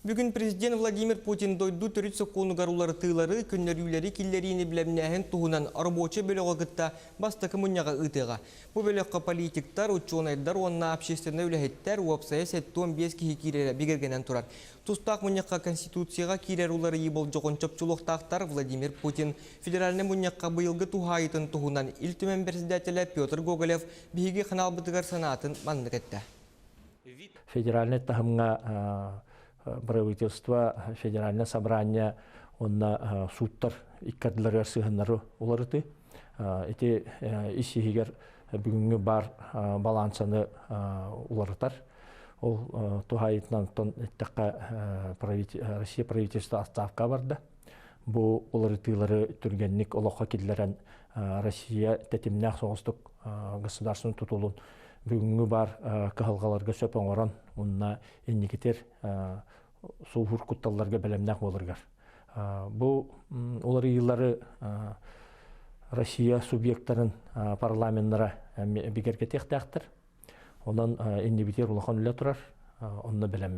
Бүгүн президент Владимир Путин дойду төрүт сокуонугар уларытыылары, көннөрүүлэри киллэриини билэмнээһин туһунан рабочай бөлөҕү кытта бастакы мунньаҕы ыытыаҕа. Бу бөлөххө политиктар, учуонайдар уонна общественнай үлэһиттэр уопсайа 75 киһи киирэрэ бигэргэнэн турар. Тустаах мунньахха Конституцияҕа киирэр уларыйыы болдьоҕун чопчулуохтаахтар Владимир Путин федеральнай мунньахха быйылгы туһаайыытын туһунан Ил Түмэн председателэ Петр Гоголев биһиги ханаалбытыгар санаатын маннык эттэ. Федеральнай таһымҥа правительство, федеральное собрание уонна сууттар икки ардыларыгар сыһыннары уларытыы. Ити ис иһигэр бүгүҥҥү баар балансаны уларытар. Ол туһаайытынан эттэххэ Россия правительство отставка барда. Бу уларытыылары түргэнник олоххо киллэрэн Россия тэтимнээх соҕустук государственный тутулун бүгүҥҥү баар кыһалҕаларга сөп оҥорон уонна инникитир сууһуур кутталларга бэлэмнээх буоларыгар. Бу уларыйыылары Россия субъектарын парламеннара бигэргэтиэхтээхтэр. Онон иннибитигэр улахан үлэ турар, онно бэлэм.